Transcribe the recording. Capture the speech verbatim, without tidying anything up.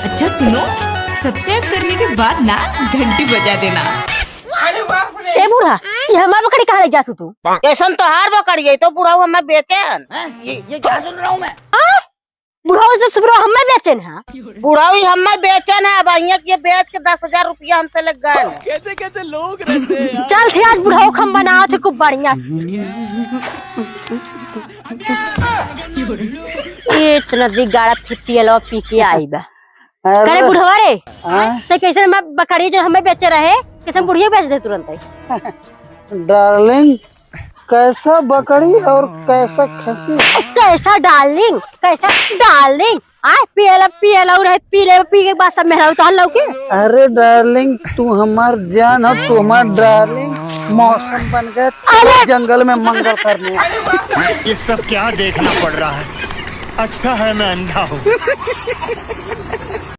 अच्छा सुनो, सब्सक्राइब करने के बाद ना घंटी बजा देना। ए बूढ़ा, ये हमार बकरी कहाँ ले जासु तू? कैसन तोहार बकरी है? तो बुढ़ऊ हमें बेचे हन। हैं? ये, ये क्या सुन रहा हूँ मैं? आ? बुढ़ऊ से सुबह हमें बेचेन है। बुढ़ऊ ही हमें बेचेन है, अब अहियाँ के बेच के दस हजार रुपया हमसे लग गए हैं। कैसे कैसे लोग रहते हैं यार। चल थे आज बुढ़ऊ हम बनाओ थे खूब बढ़िया से। ये इतना दिगाड़ा फिर पियलवा पी के आई बा। अरे करे बुढ़वा रे, हाँ? ते कैसे मैं बकरी जो हमें बेचे रहे, कैसे बुढ़िया बेच दे तुरंत ही? डार्लिंग, कैसा बकरी और कैसा खसी? कैसा डार्लिंग, कैसा डार्लिंग? आ पियला पियला रहे, पी ले, पी के बाद सब मेहरारू तो हल्ला के। अरे डार्लिंग, तू हमार जान हो, तू हमार डार्लिंग। मौसम बन गए अरे! जंगल में मंगल करने। ये सब क्या देखना पड़ रहा है? अच्छा है मैं अंधा हूँ।